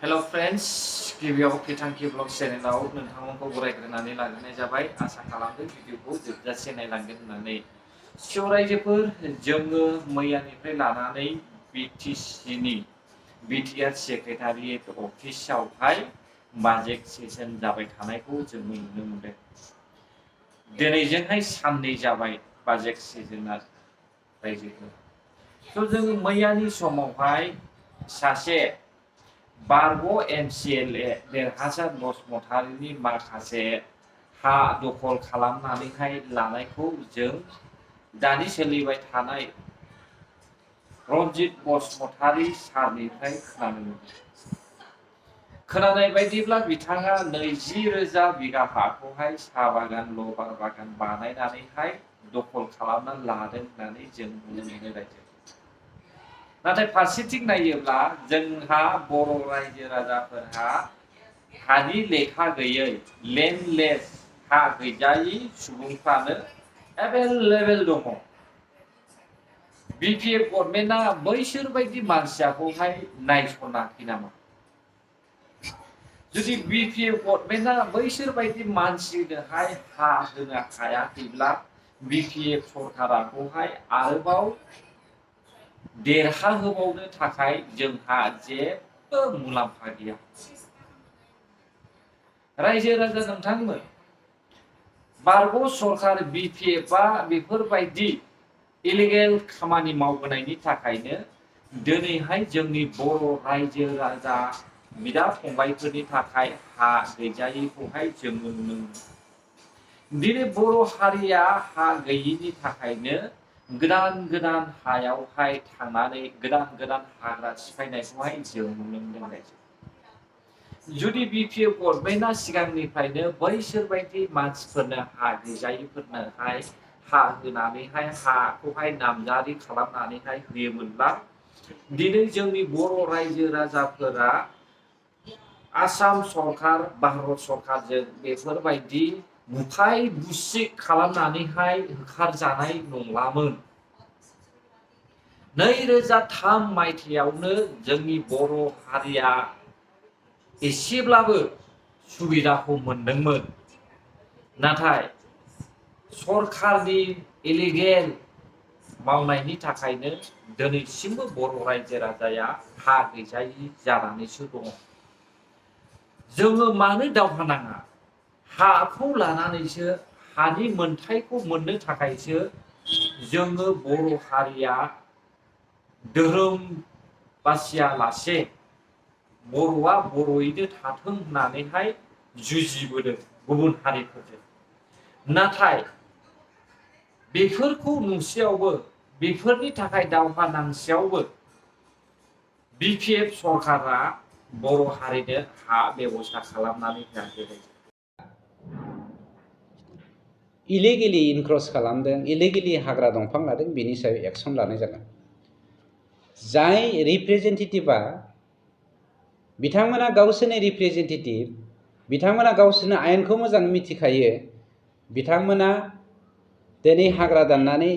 Hello friends गिबियाव खैथांखि blog चेनेलाव नोंथांमोनखौ बरायग्रोनानै लाग्रोनाय जाबाय आसा खालामदों भिडिअखौ जोबजासे नायलांगोन होननानै सिउ रायजोफोर जोङो मैयानिफ्राय लानानै बिटिसिनि बिटिआर सेक्रेटारियेट अफिसावहाय बाजेट सेसन जाबाय थानायखौ जों नुनो मोनदों। दिनैजोंहाय साननै जाबाय बाजेट सेसना रायजोफोर थ' जों मैयानि समावहाय सासे बारग' एमसिएलए देरहासार बसुमतारिनि माखासे हा दखल खालामनानैहाय लानायखौ जों दानि सोलिबाय थानाय रनजित बसुमतारि सारनिफ्राय खोनानो मोनदों। खोनानाय बायदिब्ला बिथाङा 20,000 बिगा हाखौहाय साहा बागान लबार बागान बानायनानैहाय दखल खालामनानै लादों होननानै जों नुनो मोनो रायजो। नाथाय फारसेथिं नायोब्ला जोंहा बर' रायजो राजाफोरहा हानि लेखा गैयै लेन्डलेस हा गैजायै सुबुंफ्रानो एभेलेबेल दङ। बिपिएफ गभर्नमेन्टआ बैसोर बायदि मानसियाखौहाय नायसनाखै नामा? जुदि बिपिएफ गभर्नमेन्टआ बैसोर बायदि मानसिनोहाय हा होनो हायाखैब्ला बिपिएफ सरकाराखौहाय आरोबाव देरहाहोबावनो थाखाय जोंहा जेबो मुलाम्फा गैया। रायजो राजा नोंथांमोन बारग' सरकार बिपिएफआ बेफोरबायदि इलिगेल खामानि मावबोनायनि थाखायनो दिनैहाय जोंनि बर' रायजो राजा बिदा फंबायफोरनि थाखाय हा गैजायैखौहाय जों नुनो मोनो। दिनै बर' हारिया हा गैयिनि थाखायनो गोदान गोदान हायावहाय थांनानै गोदान गोदान हाग्रा सिफायनायखौहाय जों नुनो मोनदों। जुदि बिपिएफ गभर्नमेन्टआ सिगांनिफ्रायनो बैसोरबायदि मानसिफोरनो हा गैजायैफोरनोहाय हा होनानैहाय हाखौहाय नामजारि खालामनानैहाय होयोमोनब्ला दिनै जोंनि बर' रायजो राजाफोरा आसाम सरकार भारत सरकारजों बेफोरबायदि बुफाय बुसि खालामनानैहाय होखारजानाय नंलामोन। 2003 मायथाइयावनो जोंनि बर' हारिया एसेब्लाबो सुबिदाखौ मोनदोंमोन। नाथाय सरकारनि इलिगेल मावनायनि थाखायनो दिनैसिमबो बर' रायजो राजाया हा गैजायि जानानैसो दङ। जोङो मानो दावहा नाङा? हाखौ लानानैसो हानि मोनथायखौ मोननो थाखायसो जोङो बर' हारिया धोरोम बासियालासे बर'आ बर'यैनो थाथों होननानैहाय जुजिबोदों गुबुन हारिफोरजों। नाथाय बेफोरखौ नुसेयावबो बेफोरनि थाखाय दावहा नांसेयावबो बिपिएफ सरकारा बर' हारिनो हा बेबस्था खालामनानै होआखै। इलिगेलि इनक्रस खालामदों, इलिगेलि हाग्रा दंफां लादों, बेनि सायाव एक्सन लानाय जागोन। जाय रिप्रेजेन्टेटिभआ बिथांमोना गावसोरनि रिप्रेजेन्टेटिभ, बिथांमोना गावसोरनो आयेनखौ मोजां मिथिखायो, बिथांमोना दिनै हाग्रा दाननानै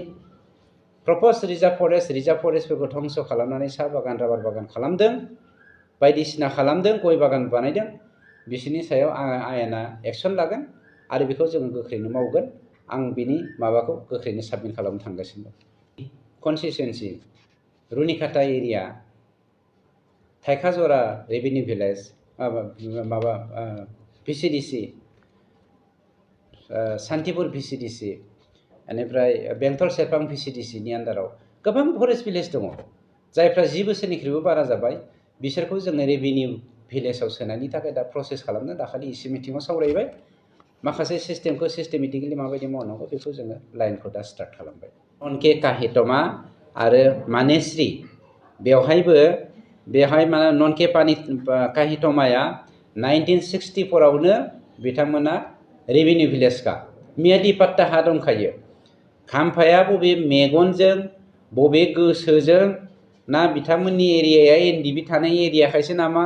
प्रप'ज रिजार्भ फरेस्टफोरखौ धंस खालामनानै साहा बागान राबार बागान खालामदों, बायदिसिना खालामदों, गय बागान बानायदों, बिसोरनि सायाव आयेना एक्सन लागोन आरो बेखौ जोङो गोख्रैनो मावगोन। आं बिनि माबाखौ गोख्रैनो साबमिट खालामनो थांगासिनो दं। Constituency Runikata area, Thaikhajora revenue village, VCDC, Santipur VCDC, बेनिफ्राय बेंटल सेरफां भिसिडिसिनि आन्दाराव गोबां फरेस्ट भिलेज दङ। जायफ्रा 10 बोसोरनिख्रुइबो बारा जाबाय बिसोरखौ जोङो रेभिनिउ भिलेजाव सोनायनि थाखाय दा प्रसेस खालामनो दाखालि इसे मिटिङाव सावरायबाय। माखासे सिस्टेमखौ सिस्टेमेटिकेलि माबायदि मावनांगौ बेखौ जोङो लाइनखौ दा स्टार्ट खालामबाय। अनके काहितमा आरो मानेश्री बेवहाय माने ननके काहितमाया 1964 आवनो बिथांमोना रेभिनिउ भिलेजखा मियादि पाट्टा हा दंखायो। खाम्फाया बबे मेगनजों बबे गोसोजों ना बिथांमोननि एरियाया एनडिबि थानाय एरियाखायसो नामा,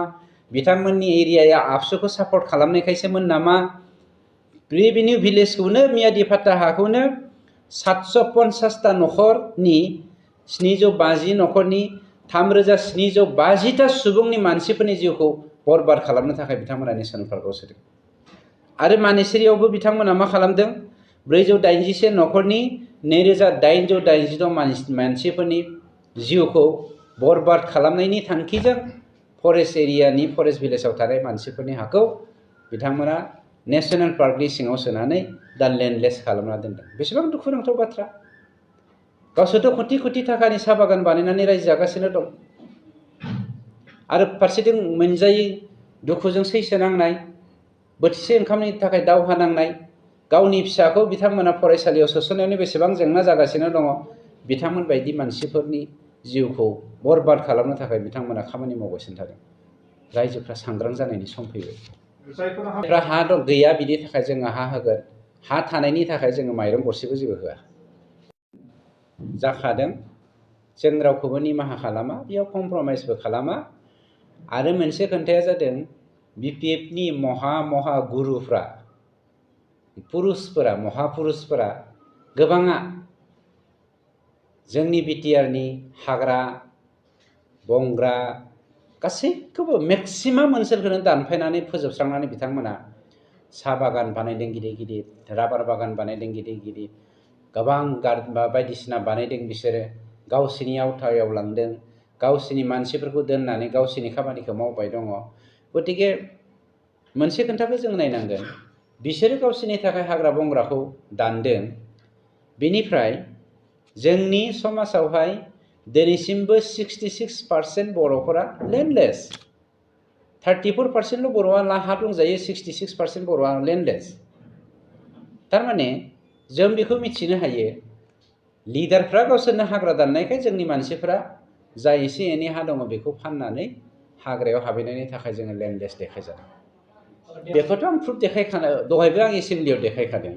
बिथांमोननि एरियाया आबसुखौ सापर्ट खालामनायखायसोमोन नामा, रेभिनिउ भिलेजखौनो मियादि पाट्टा हाखौनो 750टा न'खरनि 750 न'खरनि 3750टा सुबुंनि मानसिफोरनि जिउखौ बरबाद खालामनो थाखाय बिथांमोना नेशनेल पार्कआव सोदों आरो मानेसरियावबो बिथांमोना मा खालामदों 481 न'खरनि 2886 मानसिफोरनि जिउखौ बरबाद खालामनायनि थांखिजों फरेस्ट एरियानि फरेस्ट भिलेजाव थानाय मानसिफोरनि हाखौ बिथांमोना नेशनेल पार्कनि सिङाव सोनानै दा लेन्डलेस खालामना दोनदों बेसेबां दुखुनांथाव बाथ्रा गावसोरथ' कोटि कोटि थाखानि साहा बागान बानायनानै रायजो जागासिनो दं आरो फारसेथिं मोनजायै दुखुजों सैसो नांनाय बोथिसे ओंखामनि थाखाय दावहा नांनाय गावनि फिसाखौ बिथांमोना फरायसालियाव सोसननायावनो बेसेबां जेंना जागासिनो दङ बिथांमोन बायदि मानसिफोरनि जिउखौ बरबाद खालामनो थाखाय बिथांमोना खामानि मावगासिनो थादों रायजोफ्रा सांग्रां जानायनि सम फैबाय जायफ्रा हा दं गैया बिनि थाखाय जोङो हा होगोन हा थानायनि थाखाय जोङो माइरं गरसेबो जेबो होआ जाखादों जों रावखौबो निमाहा खालामा बेयाव कमप्रमाइसबो खालामा आरो मोनसे खोथाया जादों बिपिएफनि महा गुरुफ्रा पुरुषफोरा महापुरुषफोरा गोबाङा जोंनि बिटिआरनि हाग्रा बंग्रा गासैखौबो मेक्सिमाम ओनसोलखौनो दानफायनानै फोजोबस्रांनानै बिथांमोना साहा बागान बानायदों गिदिर गिदिर राबार बागान बानायदों गिदिर गिदिर गोबां बायदिसिना बानायदों बिसोरो गावसिनि आवथायाव लांदों गावसिनि मानसिफोरखौ दोननानै गावसिनि खामानिखौ मावबाय दङ गतिके मोनसे खोथाखौ जों नायनांगोन बिसोरो गावसिनि थाखाय हाग्रा बंग्राखौ दानदों बेनिफ्राय जोंनि समाजावहाय दिनैसिमबो 66% बर'फोरा लेन्डलेस 34%ल' बर'आ हा दंजायो 66% बर'आ लेन्डलेस थारमाने जों बेखौ मिथिनो हायो लिडारफ्रा गावसोरनो हाग्रा दाननायखाय जोंनि मानसिफ्रा जा एसे एनै हा दङ बेखौ फाननानै हाग्रायाव हाबहैनायनि थाखाय जोङो लेन्डलेस देखायजादों बेखौथ' आं प्रुफ देखायखानो दहायबो आं एसेम्ब्लियाव देखायखादों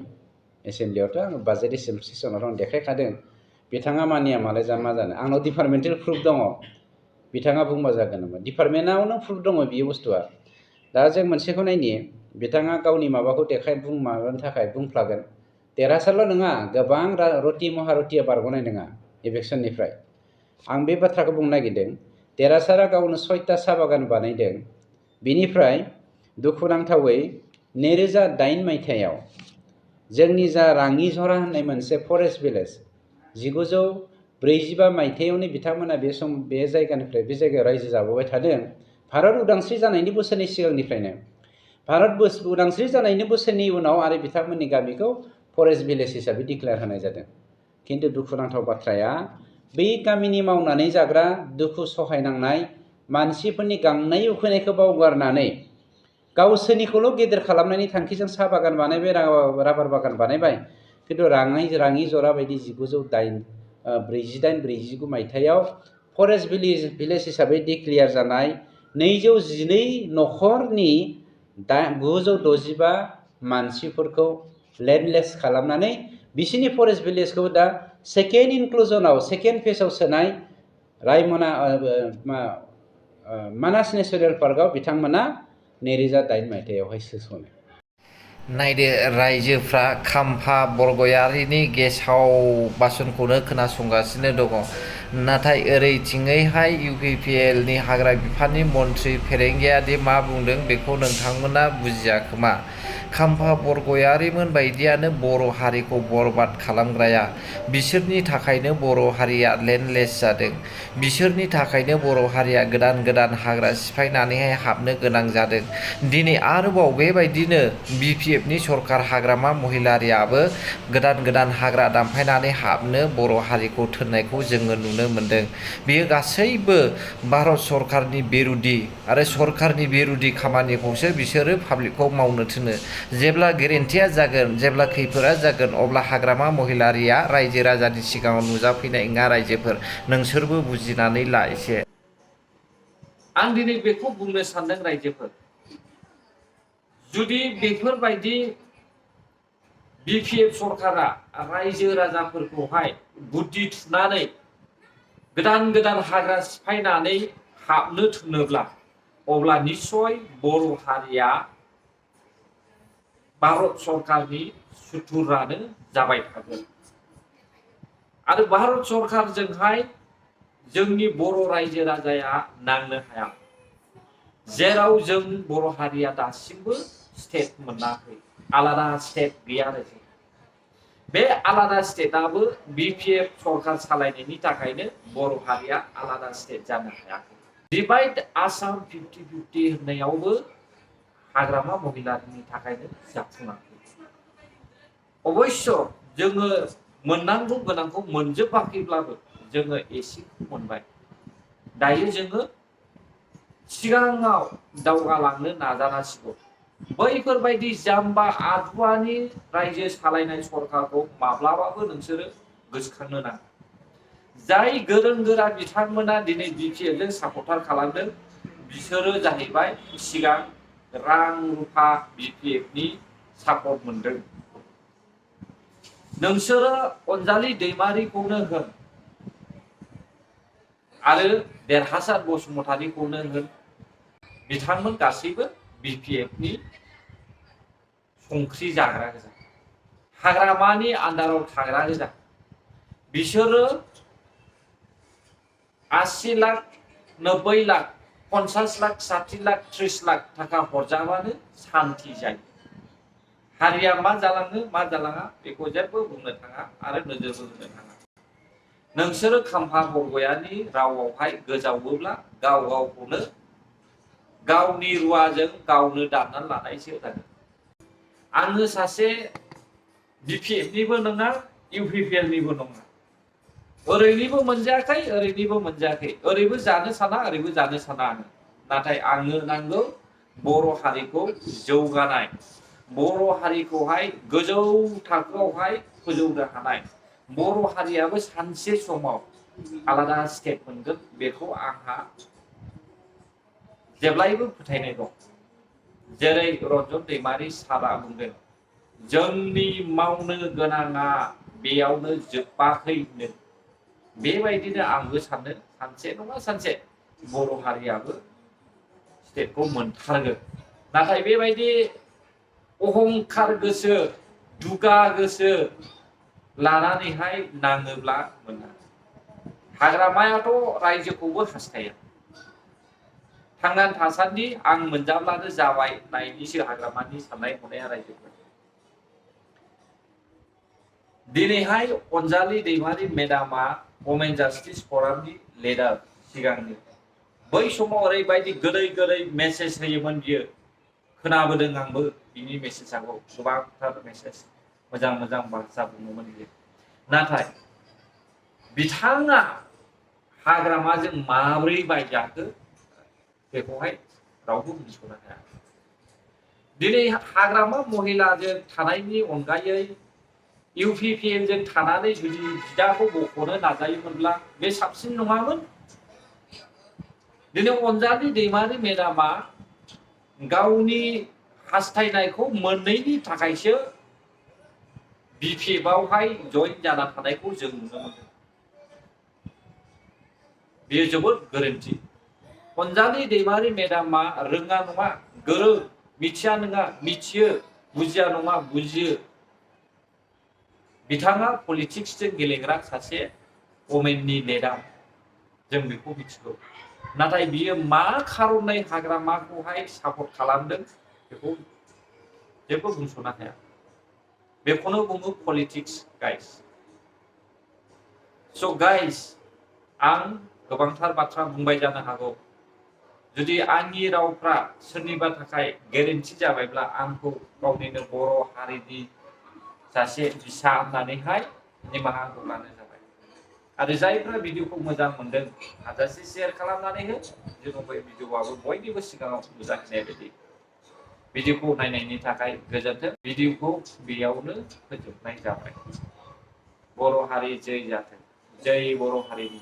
एसेम्ब्लियावथ' आं बाजेट सेसनाव आं देखायखादों बिथाङा मानिया मालाय जा मा जानो आंनाव डिपार्टमेन्टेल प्रुफ दङ बिथाङा बुंबा जागोन नामा डिपार्टमेन्टआवनो प्रुफ दङ बियो बुस्थुआ दा जों मोनसेखौ नायनि बिथाङा गावनि माबाखौ माबानो थाखाय बुंफ्लागोन देरहासारल' नङा गोबां रति महारतिया बारग'नाय नङा इलेक्सननिफ्राय आं बे बाथ्राखौ बुंनो नागिरदों देरहासारा गावनो 6टा साहा बागान बानायदों बिनिफ्राय दुखुनांथावै 2008 मायथाइयाव जोंनि जा राङिझरा होननाय मोनसे फरेस्ट भिलेज 1945 मायथाइयावनो बिथांमोना बे जायगानिफ्राय बे जायगायाव रायजो जाबोबाय थादों भारत उदांस्रि जानायनि बोसोरनि सिगांनिफ्रायनो भारत उदांस्रि जानायनि बोसोरनि उनाव आरो बिथांमोननि गामिखौ फरेस्ट भिलेज हिसाबै डिक्लेयार होनाय जादों खिन्थु दुखुनांथाव बाथ्राया बै गामिनि मावनानै जाग्रा दुखु सहायनांनाय मानसिफोरनि गांनाय उखैनायखौ बावगारनानै गावसोरनिखौल' गेदेर खालामनायनि थांखिजों साहा बागान बानायबाय राबार बागान बानायबाय खिन्थु राङिझरा बायदि 1948-49 मायथाइयाव फरेस्ट भिलेज हिसाबै डिक्लेयार जानाय 212 न'खरनि 965 मानसिफोरखौ लेन्डलेस खालामनानै बिसिनि फरेस्ट भिलेजखौ दा सेकेन्ड इनक्लुजनाव सेकेन्ड फेजआव सोनाय रायमना मानास नेशनेल पार्कआव बिथांमोना 2008 मायथाइयावहाय सोसनो नायदो रायजोफ्रा खाम्फा बरगयारिनि गेसाव बासनखौनो खोनासंगासिनो दङ नाथाय ओरैथिङैहाय UPPLनि हाग्रा बिफाननि मन्थ्रि फेरेंगियादि मा बुंदों बेखौ नोंथांमोना बुजियाखोमा खाम्फा बरगयारिमोन बायदियानो बर' हारिखौ बरबाद खालामग्राया बिसोरनि थाखायनो बर' हारिया लेन्डलेस जादों बिसोरनि थाखायनो बर' हारिया गोदान गोदान हाग्रा सिफायनानैहाय हाबनो गोनां जादों दिनै आरोबाव बेबायदिनो BPFनि सरकार हाग्रामा महिलारियाबो गोदान गोदान हाग्रा दानफायनानै हाबनो बर' हारिखौ थोननायखौ जोङो नुनो मोनदों बेयो गासैबो भारत सरकारनि बेरुदि आरो सरकारनि बेरुदि खामानिखौसो बिसोरो पाब्लिकखौ मावनो थिनो जेब्ला गेरेन्टिया जागोन जेब्ला खैफोदा जागोन अब्ला हाग्रामा महिलारिया रायजो राजानि सिगाङाव नुजाफैनाय नङा रायजोफोर नोंसोरबो बुजिनानै ला एसे आं दिनै बेखौ बुंनो सानदों रायजोफोर जुदि बेफोरबायदि BPF सरकारा रायजो राजाफोरखौहाय बुद्धि थुनानै गोदान गोदान हाग्रा सिफायनानै हाबनो थोनोब्ला अब्ला निस्सय बर' हारिया भारत सरकारनि सुथुरानो जाबाय थागोन आरो भारत सरकारजोंहाय जोंनि बर' रायजो राजाया नांनो हाया जेराव जों बर' हारिया दासिमबो स्टेट मोनाखै, आलादा स्टेट गैया आरो जों। बे आलादा स्टेटआबो BPF सरकार सालायनायनि थाखायनो बर' हारिया आलादा स्टेट जानो हायाखै। डिवाइड आसाम 50-50 होननायावबो हाग्रामा महिलारिनि थाखायनो जाफुङाखै। अबश्य जोङो मोननांगौ गोनांखौ मोनजोबाखैब्लाबो जोङो एसेखौ मोनबाय। दायो जोङो सिगाङाव दावगालांनो नाजानांसिगौ। बैफोरबायदि जाम्बा आदुवानि रायजो सालायनाय सरकारखौ माब्लाबाबो नोंसोरो गोसोखांनो नाङा। जाय गोरों गोरा बिथांमोना दिनै BPFजों सापर्टार खालामदों, बिसोरो जाहैबाय सिगां रां रुफा BPFनि सापर्ट मोनदों। नोंसोरो अनजालि दैमारिखौनो होन आरो देरहासार बसुमतारीखौनो होन, बिथांमोन गासैबो BPFनि संख्रि जाग्रा गोजा, हाग्रामानि आन्दाराव थाग्रा गोजा। बिसोरो 80 लाख, 90 लाख, 50 लाख, 60 लाख, 30 लाख थाखा हरजाबानो सान्ति जायो। हारिया मा जालाङो मा जालाङा बेखौ जेबो बुंनो थाङा आरो नोजोरबो होनो थाङा। नोंसोरो खाम्फा बरगयानि रावआवहाय गोजावोब्ला गाव गावखौनो गावनि रुवाजों गावनो दाननानै लानायसो जागोन। आङो सासे BPFनिबो नङा, UPPLनिबो नङा। ओरैनिबो मोनजायाखै, ओरैनिबो मोनजायाखै। ओरैबो जानो साना, ओरैबो जानो साना आङो। नाथाय आंनो नांगौ बर' हारिखौ जौगानाय, बर' हारिखौहाय गोजौ थाखोआवहाय फोजौनो हानाय, बर' हारियाबो सानसे समाव आलादा स्टेट मोनगोन, बेखौ आंहा जेब्लायबो फोथायनाय दं। जेरै रन्जन दैमारि सारआ बुंदों, जोंनि मावनो गोनाङा बेयावनो जोबाखैनो। बेबायदिनो आंबो सानो सानसे नङा सानसे बर' हारियाबो स्टेटखौ मोनथारगोन। नाथाय बेबायदि अहंखार गोसो, दुगा गोसो लानानैहाय नाङोब्ला मोना। हाग्रामायाथ' रायजोखौबो हास्थाया। थांनानै थासान्दि आं मोनजाब्लानो जाबाय नायनिसो हाग्रामानि साननाय हनाया रायजोफोर। दिनैहाय अनजालि दैमारि मेडामा वमेन जास्टिस फरामनि लिडार सिगांनि, बै समाव ओरैबायदि गोदै गोदै मेसेज होयोमोन बियो। खोनाबोदों आंबो बिनि मेसेजआव गोबांथार मेसेज, मोजां मोजां बाथ्रा बुङोमोन बियो। नाथाय बिथाङा हाग्रामाजों माब्रै बायजाखो बेखौहाय रावबो बुंस'नो हाया। दिनै हाग्रामा महिलाजों थानायनि अनगायै UPPLजों थानानै जुदि बिदाखौ बख'नो नाजायोमोनब्ला बे साबसिन नङामोन? दिनै अनजालि दैमारि मेडामा गावनि हास्थायनायखौ मोनैनि थाखायसो BPFआवहाय जइन जाना थानायखौ जों नुनो मोनो। बेयो जोबोद गोरोन्थि। अनजालि दैमारि मेडामा रोङा नङा गोरों, मिथिया नङा मिथियो, बुजिया नङा बुजियो। बिथाङा पलिटिक्सजों गेलेग्रा सासे वमेननि मेडाम, जों बेखौ मिथिगौ। नाथाय बियो मा खारनै हाग्रामाखौहाय सापर्ट खालामदों बेखौ जेबो बुंस'नो हाया। बेखौनो बुङो पलिटिक्स गाइस। स' गाइस, आं गोबांथार बाथ्रा बुंबाय जानो हागौ। जुदि आंनि रावफ्रा सोरनिबा थाखाय गोरोन्थि जाबायब्ला आंखौ गावनिनो बर' हारिनि सासे बिसा होननानैहाय निमाहाखौ लानो जाबाय। आरो जायफ्रा भिडिअखौ मोजां मोनदों हाजासे शेयार खालामनानै हो, जेन' बै भिडिअआबो बयनिबो सिगाङाव नुजाथिनाय बायदि। भिडिअखौ नायनायनि थाखाय गोजोन्थों। भिडिअखौ बेयावनो फोजोबनाय जाबाय। बर' हारि जै जाथों, जै बर' हारिनि